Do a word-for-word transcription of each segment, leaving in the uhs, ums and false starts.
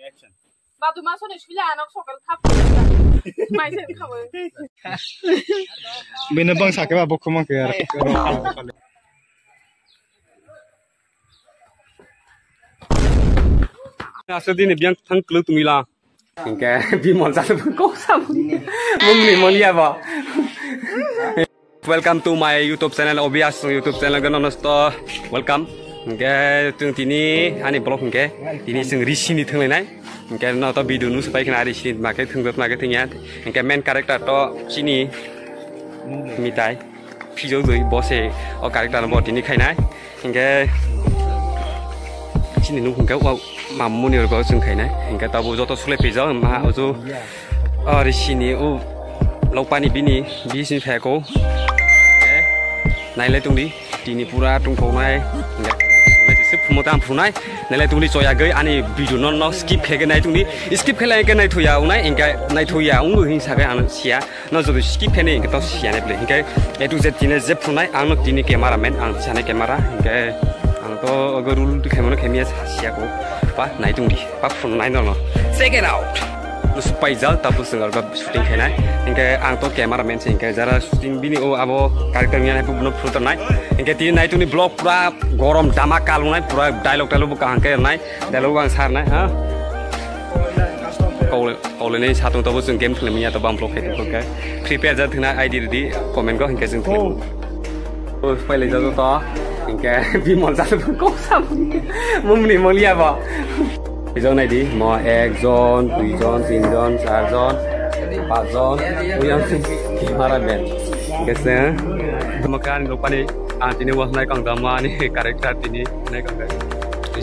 Badu masoni sula anok sokel khap. Mai sen khabo. Bini bang sakhe ba bukhuma khe ar. Aswk dini biyang thang kwlwk tongwi la. Hinkhe bimol jalo kok sam. Mumni moli abo. Welcome to my YouTube channel, Obias YouTube channel gano nosto. Welcome. Hinkhe chwng tini ani vlog hinkhe tini chwng risini thwnglainai. Hinkhe no to video nu swpai khna risini makhe thwngdot makhe thwngya. Hinkhe main character to chini Mitai. Phijok doi bose o character bo tini khainai. Hinkhe chini nuk hinkhe o mamuni rok chwng khainai. Hinkhe tabo joto sule pijak ma ojo. Ari sini o lokpani bini bisini pheko. Nailai tongdi tini pura tongthoknai. Hinkhe sip phumo tam phunai. Nailai tongdi choyagwi ani video no no skip khe nai tongdi. Skip khe lai khe naithoya unai hinkhe naithoya ungu hin sakai ang sia. No joto skip khe ni hinkhe to siya nai bwle. Hinkhe A to Z tini je phunai ang no tini camera man ang tisane camera hinkhe ang to ogo rule tu khemo no khemiya siya ko. Pa nai tongdi. Pa phunai no no. Check it out. Musu paijal ta busung alba shooting khainai. Hinkhe ang to camera man se hinkhe jara shooting bini o abo character ni nai bu no photo nai. Hinkhe tini nai tongdi vlog pura gorom dama kalungnai pura dialogue dialogue bo kaham khe nai. Dialogue ang sar nai ha. Kau Kaulani satung tobo chwng game khwlaimani ya to bam vlog khai tongkha. Free Fire ja thwngna I D rwdi comment go hinkhe chwng thwng. O phailai jago to hinkhe bimol jago kok sam. Mumni moli abo. Bijong naidi mo ek jon, dui jon, tin jon, char jon, pach jon. Uyang camera man. Hinkhe chwng. Makan rupani ang tini was nai kang dama ni character tini nai kang dai.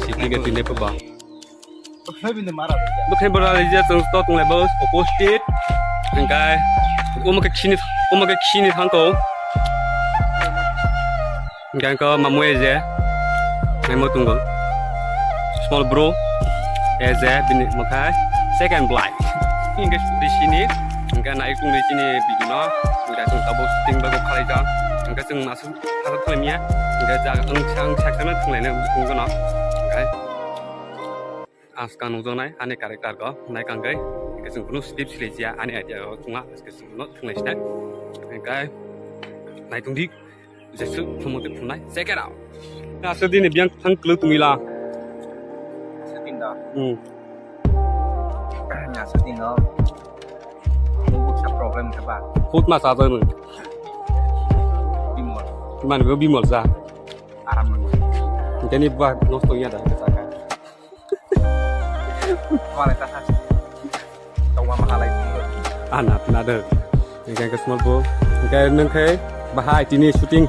Siti ke tini peba. Bwkhai bwrwi rijak chwng sto tonglai bo opposite. Hingkai omo khe khini, omo khe khini thangko. Hingkai ko mamu eje. Mamu tungko. Small bro. Eje bini mwkhai. Second blind. Hingkai suri sini. Hingkai nai tungri sini bigino. Hingkai chwng tabuk shooting bagwi khalai jang. Hingkai chwng masuk khalai miya. Hingkai jaga wngsa wngsa kheno thunglai nai wngkha no. Hingkai. Ang swkang nukjaknai ani character ko nai kangkhe, hingkhe chwng kunu skip sile jia ani idea o chwngma hingkhe chwng no thwnglai sinai. Hingkhe naitung di, jeswk phumung twi phunai, check it out. Aswk dini biyang thang kwlwk tongwi la. Aswk din do? Hmm. Aswk din do. Buksa problem khe ba? Khut ma sa jani. Bimol. Mani bo bimol sa. Aram nang. Hingkhe ni ba nosto ya da hingkhe saka. Wale ta sa. Tongma mahalai. Ana, na de. Hingkhe hingkhe small bo. Hingkhe nung khe bahai tini shooting.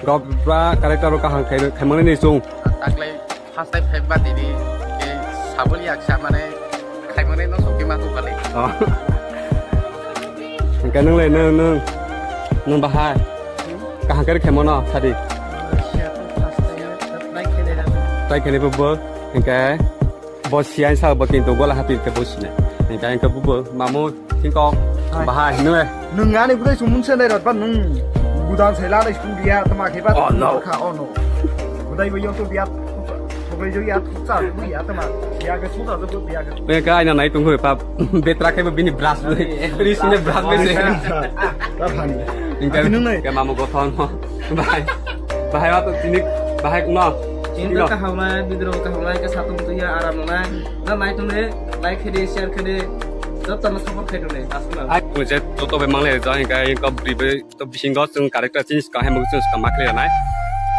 Gobra character ro kaham khai, khai mani ni chung. Taklai first time khai ba tini. Ke sabul yak sa mane khai mane no soki ma tu kali. Oh. Hingkhe nung le nung nung. Nung bahai. Kaham khe khe mono sadi. Try khe ni bo bo. Hingkhe. Bo siya sa bo kintu gola hati te bo sina. Ni kain ka bubo mamu tingko bahai nue. Nung ani budai sumun se nai rot ba nung gudan se la dai sku dia tama khe ba. Oh, no. Kha, oh, no. Budai bo yo to dia. Budai jo ya cha ya tama. Ya ga su da do ya ga. Be ka aina nai tung hoi pa betra khe bini brush. Ri sine brush be se. Ba phani. Ingka nung nai. Ke mamu gothon. Bahai. Bahai ma to tini bahai no. Tini to kaham nai, video kaham nai, ke satung tu ya aram nai. Na nai tung le, like khe de, share khe de. Joto no support khe de, asuna. Ai, mo je joto be mangle ja hingka hingka bri be to bisingo chwng character change ka hem chwng ka makle nai.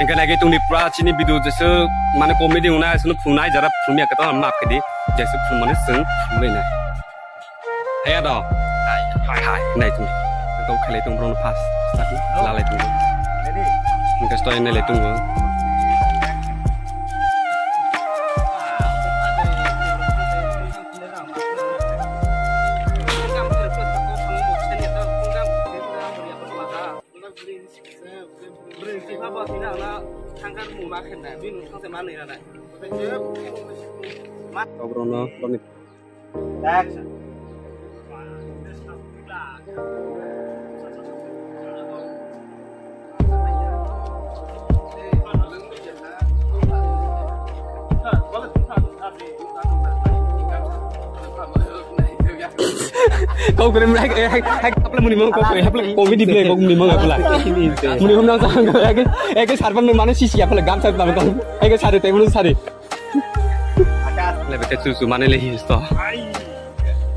Hingka nai ke tungni pura chini video jesu mane comedy unai asuna phunai jara phunmi ka to ma khe di. Jesu phun mane chwng phunai nai. Haya do. Hai, hai, hai. Nai tung. Kau khalai tung bro fast. Start ni. Lalai tung. Ready? Engka stoi nai lai tung. Kau bro no, bro ni. Action. Kok kore hai hai hai apla muni mong kok kore apla comedy play kok muni mong apla. Muni hom nang sang hai hai sarpan mane sisi apla gam sarpan kok. Hai sari table sari. Lebe ke susu mane le histo. Ai.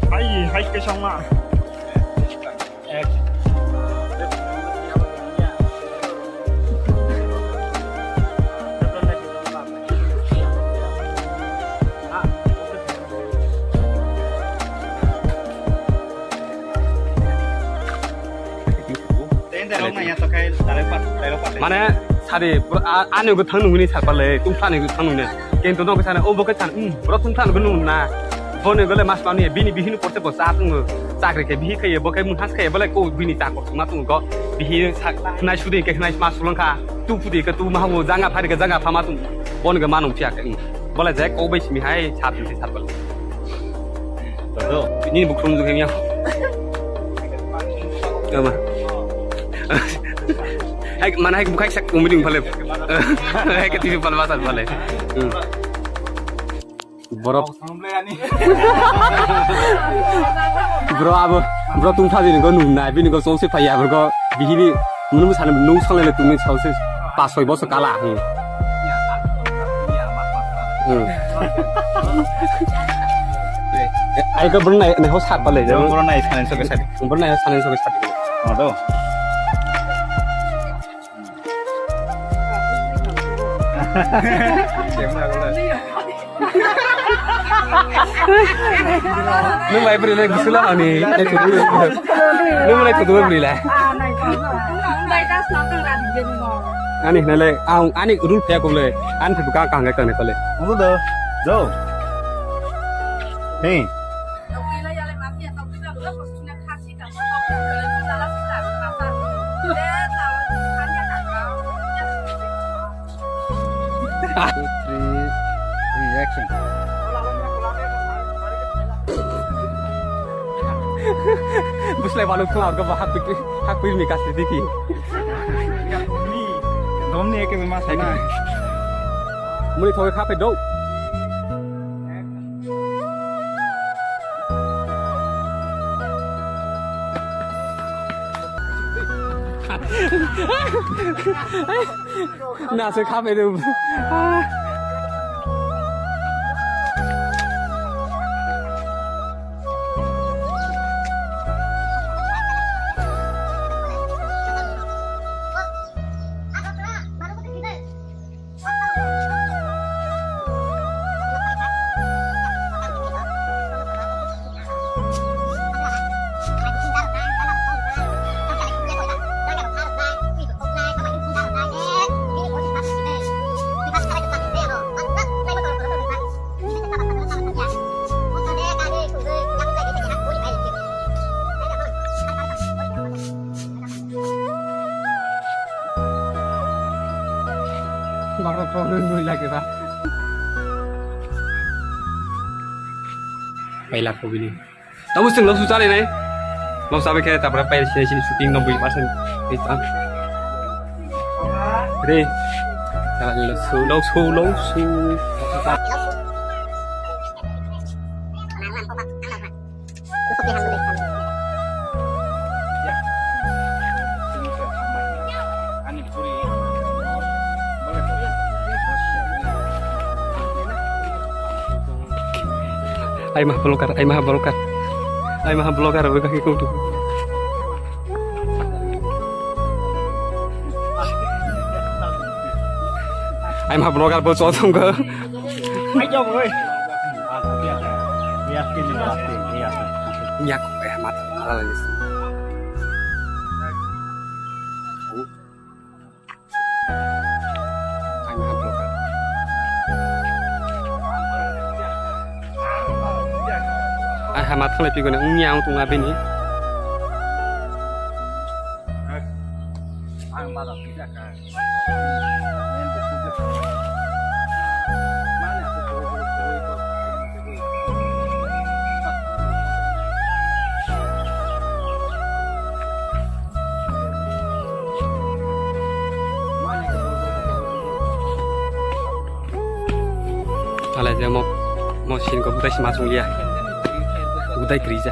Ai hai ke sama. Mane sari ani go thang nungni sarpale tungphani go thang nungni kento no sana o bo ke sana bro tungphani go nungna boni gole mas mani bini bihini porte bo sa tungo chakri ke bihi khaye bo ke muthas khaye bole ko bini ta ko ma tungo bihi nai sudi ke nai mas sulangkha tu pudi ke tu ma ho janga phari ke janga phama tung boni go manung phiya ke. Bole je kok bai simi hai sat ni sat bal. Dodo. Ni bukrum juga ni. Ama. Hai mana hai bukai sak umri phale. Hai ke T V pal basat phale. Hmm. Borok. Bro abo bro tungpha bini go nung nai bini go song se phai ya bro go bihini munu sana nung sang le tungni song se pas soi boso kala. Hmm. Hmm. Ai go bro nai nai ho sat pale. Bro nai sana so ke sat. Bro nai sana so ke sat. Ado. Nung bai bri le gusula ani. Nung bai tudu bri le. Ani nale ang ani rul phe ko le. An phe ka kang ka ne ko le. Ngu do. Do. Hey. Two, three, three, action. Buslai baluk thang arga bahak pikir hak pikir ni kasih diki. Dom ni eke mas na. Muni thoge khape do. Na se khape do. Bakrok kok nwi lagi ba. Pailak ko bini. Tabu sing lo su chale nai. Lo sabe khe tapra pail sini sini shooting no bui pasen. Re. Chale lo su lo su lo su. Ai mah bloker, ai mah bloker. Ai mah bloker, abo kaki kutu. Ai mah bloker bo chosong ko. Nyak, eh, mata, mata lagi. Ai mah bloker. Ai ha mata lagi pigone, ungya ung tunga bini. Alai je mo, mo sin ko budai sima sung liya. Budai krija.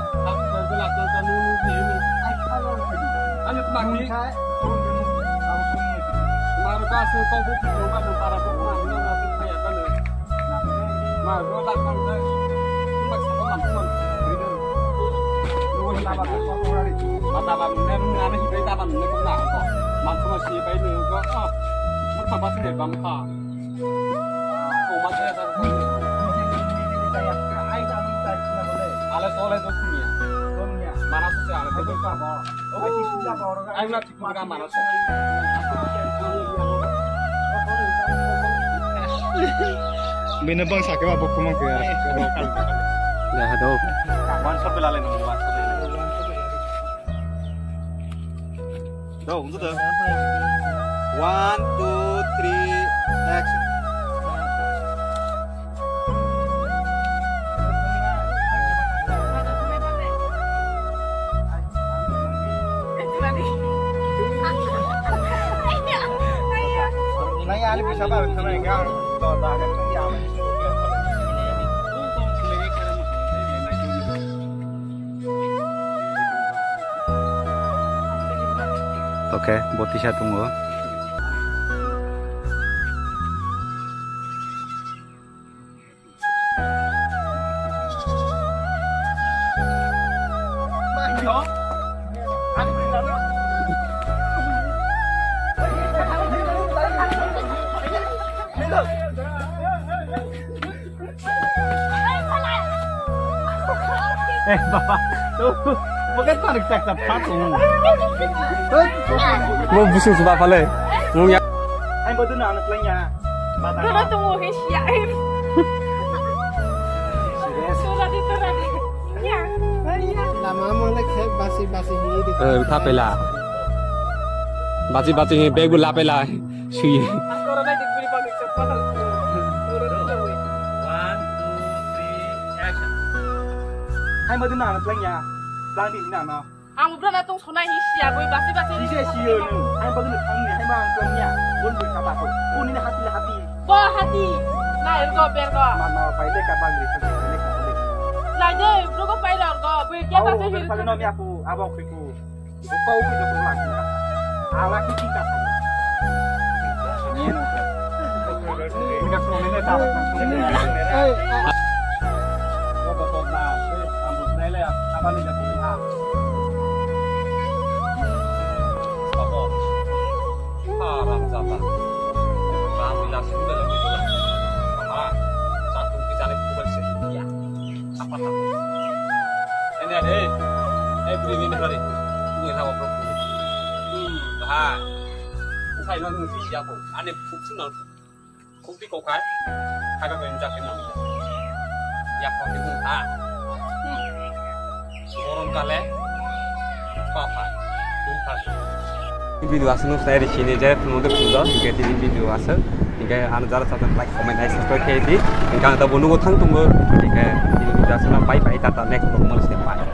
Aku berbelas nonton nunu sini. Ayo, aku mati. Maru kasu kau buku coba nang para buku nang nang nang kaya kan. Maru tak kan. Cuma sama langsung. Lu taban, taban, nang nang hibai taban nang kau nak kau. Mangsama si bai nang kau. Oh, mau tambah sih bang kau. Bini bang sakhe ba bokuma khe. Ya, do. One shot pe lalai nung, one shot pe lalai. Dong, itu dah. One, two, three, action. Nai, ani bisa ba, sama yang gang. Oke, botisa tongo. Eh, baba, tuh, bukan tarik tak tepat tuh. Mau busuk sebab apa le? Mau ya? Ayo, betul nak anak lainnya. Kalau tunggu ke siain. Turadi, turadi. Ya. Lama mana khe basi basi ni di. Eh, tapela. Basi basi ni bag la pela. Sui. Hai madu na na planya. Plani na na. Ang ubra na tong sonai hi siya goi basi basi. Sise siyo nung. Hai madu na thang ni hai ma ang planya. Bon bui kaba ko. Kuni na hati hati. Bo hati. Na ergo bergo. Ma ma pai le ka bang ri. Lai de, ubra ko pai lor go. Bui kya basi hi. Pali no mi aku abok ku. Bukau ke jatuh lagi. Ala kiki kata. Ini no. Ini kan ini tak. Ini. Kau betul na. Ambut nilai apa ni jatuh ha. Apa? Hey, hey, bini bini hari. Ini tahu apa? Hmm, bahai. Saya nang nusi siapa? Ane fuksu nang. Khukti kokhai, khaga khe nujak khe nang. Yak khe nung ha. Borom kale, papa, tung thar. Video aswk nung sai rw sini je phunuknwi phunukjak, hingke tini video aswk, hingke ano jara sajak like, comment, hai subscribe khe di, hingke ang tabuk nugo thang tongo, hingke tini video aswk no bye bye, tata, next vlog mano se bye.